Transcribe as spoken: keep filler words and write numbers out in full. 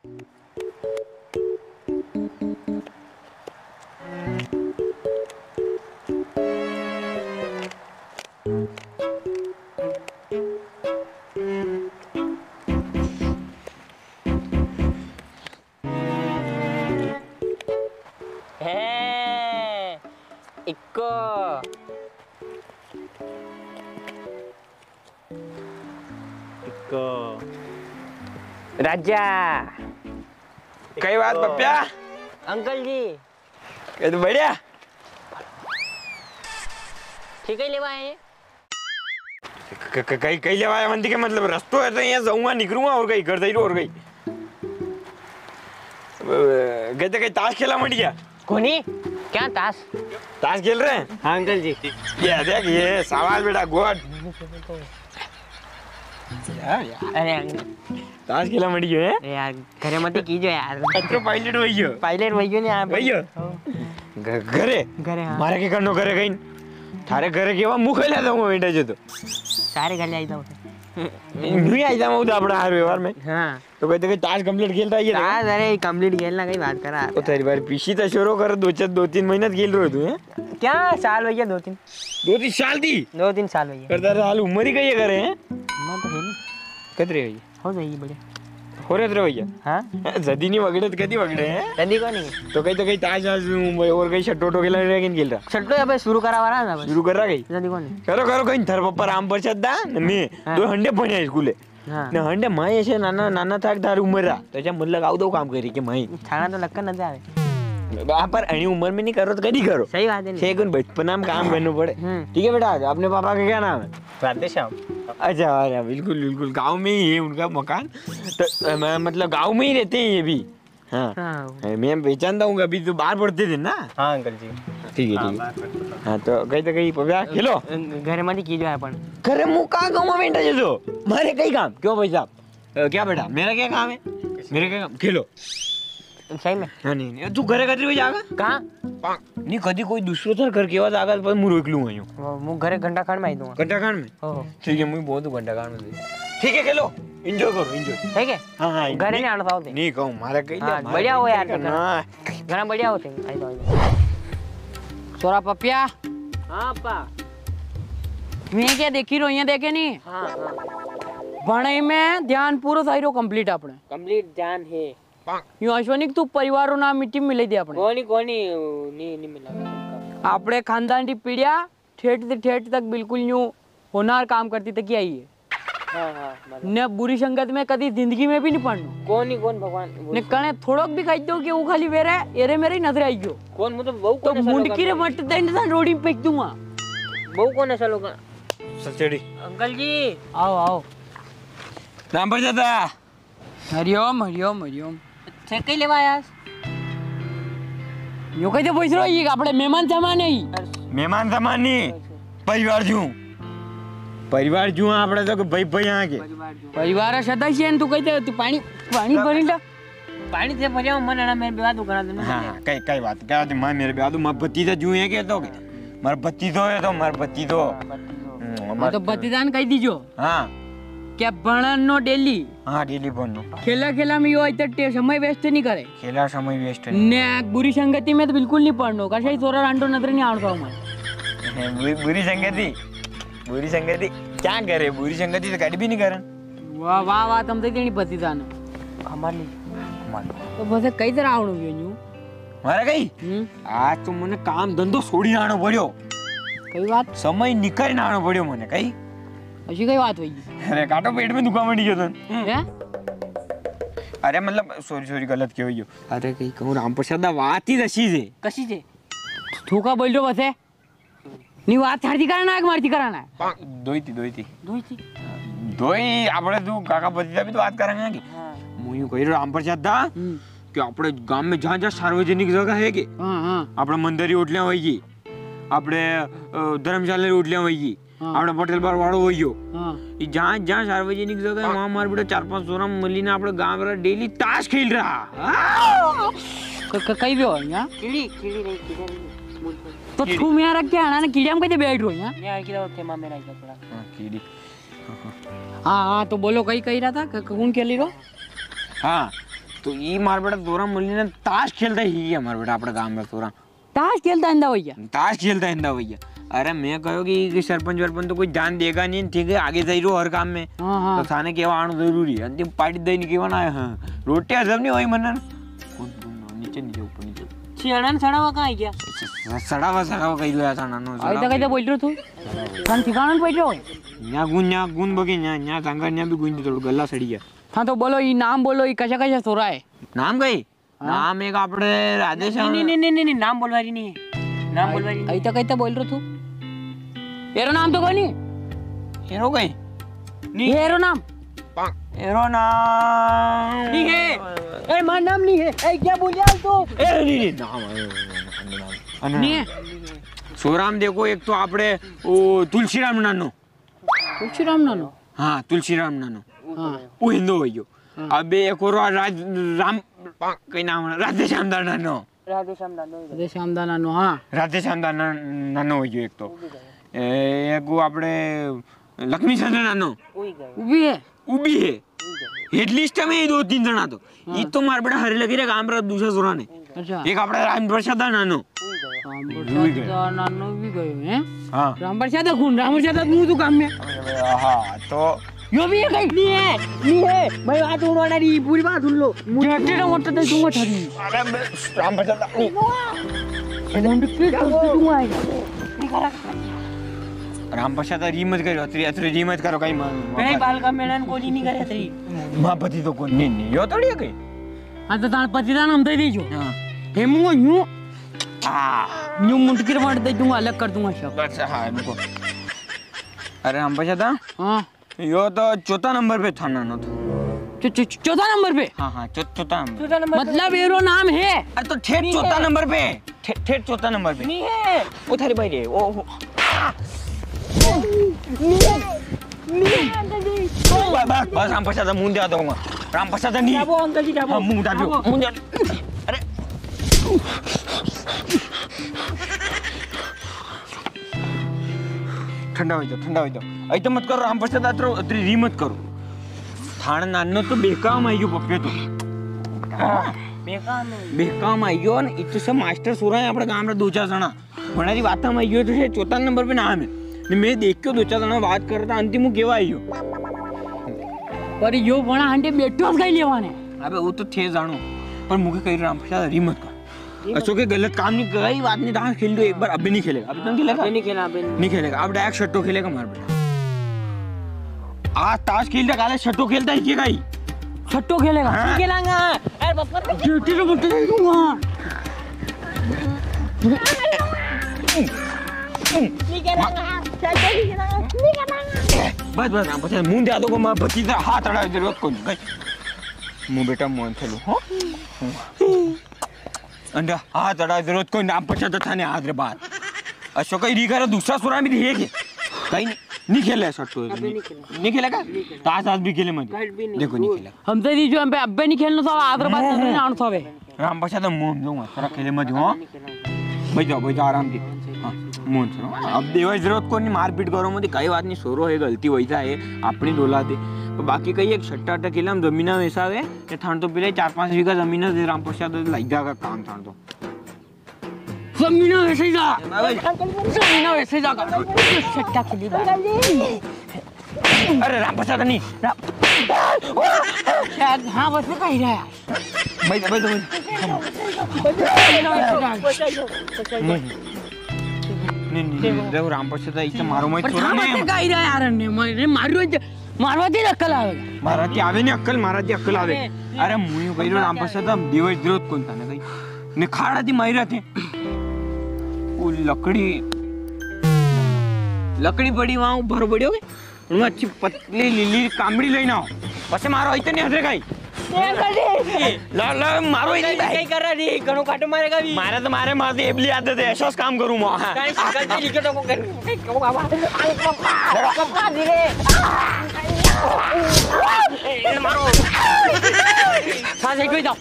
हैं, इक्को। इक्को। राजा। कई बात पप्या? अंकल जी। ये तो बढ़िया। ठीक है, लेवा है। क-, क-, कई, कई लेवा आया मंदी के मतलब रस्तो है तो यहाँ जाऊंगा, निकलूंगा और कई घर जाइलो और कई। गए तो कई ताश खेला मंडी गया। कोनी? क्या ताश? ताश खेल रहे हैं? हाँ अंकल जी। ये देख, ये सवाल बेटा गोट। यार, यार। अरे अंकल। ताश खेला मंडी गयो है? अरे यार, घरे मत कीजो यार। अच्छो पायलट वही हो। पायलट वही हो ने आप। वही हो? हाँ। घ-, घरे? घरे, हाँ। मारे के करनो घरे कई? थारे घरे केवा मुखे ले जाऊंगा बेटा जो तो। सारे घर ले आई जाओ। नहीं आई जाऊंगा तो अपना हर व्यवहार में। हाँ। तो कहते कि ताश complete खेलता है ये ताश, अरे complete खेलना कई बात करा। तो थारी बार पीसी तो शुरू कर दो, चार, दो तीन महीना खेल रहे हो तू, हैं? क्या साल भैया, दो तीन। दो तीन साल दी? दो तीन साल भैया। पर तारे हाल उम्र ही कई करे हैं? मैं तो खेलूं। कतरे भैया? हो जाएगी बढ़िया। हो रहे तेरे भैया? हाँ। जदी नहीं वगड़े तो कदी वगड़े हैं? जदी को नहीं। तो कई, तो कई ताश आज और कई शट्टो टो खेला रहे कि नहीं खेल रहा? शट्टो अबे शुरू करा वाला ना बस। शुरू कर रहा कई? जदी को नहीं। करो, करो कई थर पप्पा राम प्रसाद दा, मैं हाँ। दो हंडे पढ़े स्कूले। हाँ। ने हंडे माई ऐसे नाना, नाना था थारी उम्र रा। तो जब मुल्ला गाऊ दो काम करी के माई। थाना तो लक्कन न जावे। बा-, पर अणी उम्र में नहीं करो तो कदी करो। सही बात है, नहीं। सही कौन बचपना में काम करना पड़े। हम्म। ठीक है बेटा, अपने पापा का क्या नाम है? राधेश्याम। अच्छा, अरे बिल्कुल, बिल्कुल गाँव में ही है उनका मकान। तो, अ, म-, मतलब गाँव में ही रहते हैं ये भी। हाँ। हाँ। अरे मैं पहचानता हूँ, अभी तो बाहर पढ़ते थे ना। हाँ अंकल जी। ठीक है, हाँ, ठीक है। बाहर पढ़ते थे। हाँ, तो कई तो कई पप्या खेलो। अ, घरे मत कीजो अपन। घरे मुका गाँव में बैठा जो तो। मारे कई काम? क्यों भाई साहब? अ, क्या बेटा, मेरा क्या काम है? मेरा क्या काम? खेलो। सही में? हाँ, नहीं, नहीं, तू घरे कतरी बजे आगा? कहाँ? नहीं, कदी कोई दूसरो थार घर केवा आगा, पर मुँह रोक लूँ वहीं। वो, मुँह घरे घंटा खान में आई दूंगा। घंटा खान में? हो, हो। ठीक है, मुँह बहुत घंटा खान में। ठीक है, खेलो, enjoy करो, enjoy। ठीक है? हाँ, हाँ, घरे नहीं, नहीं आना था। नहीं कहूँ, मारा कही हाँ, ले, मारा बढ़िया हो कही यार, ले, ना। घणा बढ़िया होते हैं। आई तो, आई तो। छोरा पपिया। हाँ, पा। मैं क्या देखी रो, ये देखे नहीं? हाँ, हाँ। भणाई में ध्यान पूरो थाई रो complete आपने। Complete ध्यान है। यूं असो नी कि तू परिवार रो नाम मिट्टी में मिलाई दे आपने। कोनी, कोनी, नी, नी मिला। आपने खानदान री पीढ़िया ठेठ से ठेठ तक बिल्कुल यूं होनार काम करती तकी आई है। हाँ, हाँ, मतलब। ने बुरी संगत में कदी जिंदगी में भी नी पड़नो। कोनी, कोन भगवान, ने कणे थोड़ोक भी कही दो कि वो खाली वेरे, एरे मेरे ही नजर आई गयो। कोन, मतलब, वो तो कोन ऐसा मुंडकी रे मट दे इंसान रोड़ी पे फेंक दूंगा। वो कोन ऐसा लोग? सचेड़ी। अंकल जी। आओ, आओ। राम प्रसाद दा। हरिओम, हरिओम, हरिओम। थे कई लेवा आया? यो कई तो पूछ रो, ये आपणे मेहमान सामान है ही। मेहमान सामान नी, परिवार जू। परिवार जू आपणे तो भाई, भाई यहाँ के। परिवार जू। परिवार सदस्य है, तू कई तो, तू पानी, पानी भरी ला। पानी थे भरिया, मन है ना, मेरे ब्याह तो करा देना। हाँ, कई, कई बात, कई बात, मैं मेरे ब्याह तो, मैं भतीजा जू है के तो के। मार भतीजो है तो, मार भतीजो। हाँ, भतीजो। हम्म, हाँ, तो भतीजान कही दीजो। हाँ। क्या भणनो daily? हाँ, daily भणनो। खेला खेला में यो इतना टे-, समय waste नी करे। खेला समय waste नी। ने बुरी संगति में तो बिल्कुल नी पड़नो, कशा ही छोरा रांडो नजर नी आवण पाऊं मैं। बुरी, बुरी संगति, बुरी संगति क्या करे? बुरी संगति तो कभी भी नी करे। वाह, वाह, वाह, तम तो देनी पति जानो। हमारे लिए। हमारे। तो बस कई तरह आवणो भी न्यू। मारा कई? हम्म। आज तो मने काम धंधो छोड़ी आनो पड़्यो। कई बात? समय निकाल आनो पड़्यो मने, कई? अशी कई बात हुई? अरे, काटो पेट में दुखा मंडी गयो तो। हैं? अरे, मतलब, sorry, sorry, गलत क्यों हुई? अरे, कई कहूँ रामप्रसाद दा, बात ही अशी है। कशी है? थूका बोल दो बस है। नी, बात थारती कराना है कि मारती कराना है? दोई थी, दोई थी। दोई थी? दोई, आपणे तू काका भतीजा भी तो बात करेंगे कि? हाँ। मूं यूं कही रो रामप्रसाद दा, हम्म। कि आपणे गांव में जहाँ जहाँ सार्वजनिक जगह है कि? हाँ, हाँ। आपणे मंदिर री होटलियां होई गी, आपणे, अ, धर्मशाला री होटलियां होई गी, हाँ। आपणे पटेल बार वाड़ो होई गयो। हाँ। ये जहाँ जहाँ सार्वजनिक जगह है, वहाँ मार बेटा चार पांच सोरा मिली ने आपणे गांव रा daily ताश खेल रहा। हाँ। क-, क-, कई भी हो यहाँ? कीड़ी, कीड़ी नहीं, कीड़ा नहीं। तो कीड़ी। तू मेरा क्या है ना, कीड़िया में कैसे बैठ रहो यहाँ? मैं आके रहो, खेमा मेरा इधर थोड़ा। हाँ, कीड़ी। हाँ, हाँ, तो बोलो, कई कही रहा था, क-, कौन खेली रो? हाँ, तो ई मार बेटा सोरा मुली ने ताश खेलता ही है मार बेटा आपड़ा गांव में सोरा। ताश खेलता इंदा भैया? ताश खेलता इंदा भैया। अरे मैं कहो कि, कि सरपंच वरपंच तो कोई ध्यान देगा नहीं, ठीक है, आगे जाई रो हर काम में। हाँ, हाँ। तो थाने केवा आनो जरूरी है। अंतिम पार्टी दे नहीं केवा ना, हाँ। रोटियां सब नहीं वही मनन। कौन, कौन, नीचे, नीचे, ऊपर, नीचे। छियाना ने सड़ावा कहाँ है क्या? स-, स-, सड़ावा, सड़ावा कही दो यार, थाना नो, आई तो सड़ावा। कैसे बोल रहे हो तू? थान ठिकाना पे बैठो। न्या गुन, न्या गुन बगे, न्या, न्या संगा, न्या भी गुन थोड़ा गला सड़ी गया। हाँ तो बोलो, ई नाम बोलो, ई कशा कशा सोरा है? नाम कई? हाँ? नाम एक आपड़े राधे श्याम। नहीं, नहीं, नहीं, नहीं, नहीं, नाम बोलवा रही नहीं है। नाम बोलवा रही नहीं। ऐसा कैसे बोल रहे तू? एरो नाम तो कोनी। एरो कई? नहीं। एरो नाम। एरो नाम। नहीं है। ए, मार नाम नहीं है। ए, क्या बोल रहा तू? ए, नहीं, नहीं, नाम, नाम, नाम, नाम। नहीं है। सोराम देखो, एक तो आपड़े, ओ, तुलसीराम नानो। तुलसीराम नानो? हाँ, तुलसीराम नानो। हाँ। वो हिंदू भैयो। हाँ। अबे एक और राज, राम, कई नाम है? राधे श्याम दा नानो। राधे श्याम दा नानो, हाँ। राधे श्याम दा ना-, नानो भैयो एक तो। वो भी गयो। ए, एक वो आपड़े लक्ष्मी चंद्र नानो। वो भी गयो। वो भी है। वो भी है। वो भी गयो। Hit list में ये दो तीन जना तो। हाँ। ये तो मार बड़ा हरे लगी रे काम रा दूसरा सोरा ने। अच्छा। एक आपड़ा राम प्रसाद दा नानो। राम प्रसाद दा नानो भी गयो है। हाँ। राम प्रसाद दा कौन? राम प्रसाद दा मुंह तो काम में। हाँ, तो यो भी है कई? नहीं है, नहीं है। मैं बात सुनवाना रही, पूरी बात सुन लो। मुझे तेरा मोटा दे दूंगा थारी। अरे, मैं राम प्रसाद दा, नहीं। राम प्रसाद दा री मत करो, अतरी, अतरी री मत करो, कई मा-, मा-, भाई, बाल का मेड़न को नहीं करे अतरी। माँ पति तो कौन? नहीं, नहीं, यो थोड़ी है कई। हाँ, तो तार पति दा नाम दे दीजो। हाँ। हे मुंह यूं। आ। यूं मुंडकी रे मार दे दूंगा, अलग कर दूंगा सब। अच्छा, हाँ, रुको। अरे, राम प्रसाद दा? हाँ। यो तो चौथा नंबर पे थाना नो तो। चौ-, चौ-, चौथा नंबर पे? हाँ, हाँ, चौ-, चौथा नंबर। चौथा नंबर पे। मतलब, एरो नाम है? अरे, तो ठेठ चौथा नंबर पे। ठे-, ठेठ चौथा नंबर पे। नहीं है। ओ थारे भाई रे, ओ, ओ। नहीं है। नहीं है, अंकल जी। Bus, bus, bus, Ram Prasad दा मुंह दे दूंगा। राम प्रसाद दा नहीं। जाबो, अंकल जी, जाबो। हाँ, मुंह उठा दो। जाबो। मुंह दे। अरे। ठंडा हो जाओ, ठंडा हो जाओ। ऐ तो मत करो, राम प्रसाद दा, अतरी री मत करो। थाने नानो तो बेकाम आई गयो पप्पे तो। हाँ, बेकाम है। बेकाम आई गयो ने, इतो से मास्टर सोरा है आपणे गाम रा दो चार जणा। वणा री वाता में आई गयो तो से चौथा नंबर पे नाम है। ने मैं देख के दो चार जणा बात कर रहा था, अंतिम हूँ केवा आई गयो। पर यो वणा हांडे बैठो ज कई लेवाने। अबे वो तो थे जाणो, पर मुके कई राम प्रसाद री मत कर। असो के गलत काम नहीं, कई बात नहीं, ताश खेल दो एक बार, अभी नहीं खेलेगा, अभी तो नहीं खेलेगा। अभी नहीं खेला, अभी नहीं। नहीं खेलेगा, अब direct सट्टो खेलेगा मार बेटा। आज ताश खेलता, काले सट्टो खेलता है, ये कई? सट्टो खेलेगा? हाँ। नहीं खेलांगा। अरे बाप रे। ड्यूटी तो मुझे दे दूंगा। नहीं खेलांगा। सट्टो नहीं खेलांगा। नहीं खेलांगा। बस, बस, बस, मुंह दे दो को, मैं भतीजा हाथ अड़ा जरूरत को नहीं। मुंह बेटा मोहन थे लो, हाँ? अंडा, हाथ अड़ा जरूरत कोई नाम पछा तो थाने हाथ रे बाहर। अशोक कई री करा दूसरा सुरा भी देखे। कई नहीं, नहीं खेले सट्टो। अबे नहीं खेले। नहीं खेलेगा? नहीं खेले। ताश आज भी खेले मत। कल भी नहीं। देखो, नहीं खेले। हम तो नहीं जो हम पे अबे नहीं खेलना था, आज रे बात नहीं आना था बे। राम पछा तो मुंह दूंगा, सारा खेले मत हो। अबे नहीं खेलेंगे। बैठ जाओ, बैठ जाओ, आराम से। हाँ, मुंह सुनो। अब देवा जरूरत कोनी, मारपीट करो मत, कई बात नहीं, सोरो है, गलती वही था है, अपनी डोला थी। तो बाकी कई एक सट्टा अट्टा खेले, हम जमीना वैसा है, ये थान तो पहले चार पांच बीघा जमीन है, राम प्रसाद लाई जाएगा काम थान तो। जमीना वैसे ही जा। जमीना वैसे ही जा। सट्टा खेली बात। अरे राम प्रसाद नहीं, राम। शायद हाँ, बस में कहीं रहा। भाई, भाई, भाई। नहीं, नहीं, नहीं, देखो, राम प्रसाद, इसे मारो मत, पर छोरा हाँ, ने। बस में कहीं रहा यार, ने, मैं, ने मारो, मारवा दी अक्कल आवे। मारा ती आवे ने अक्कल, मारा ती अक्कल आवे। अरे, मुझे कही रहा, राम प्रसाद, हम दिवस द्रोत कौन था ना कहीं। ने खाड़ा ती मारी रहा थे। वो लकड़ी, लकड़ी पड़ी वहाँ, ऊपर पड़ी होगी। उनमें अच्छी पतली लीली कामड़ी लेना हो। पसे मारो, इतने हंस रहे। ला, ला, मारो ही नहीं भाई। कहीं कर रहा नहीं, घणो काटो मारेगा भी। मारे तो मारे, मारे तो एबली आदत है, ऐसा काम करूँ मैं। हाँ। काहे से गलती लिखे तो को कर। मारो। साथ एक जाओ।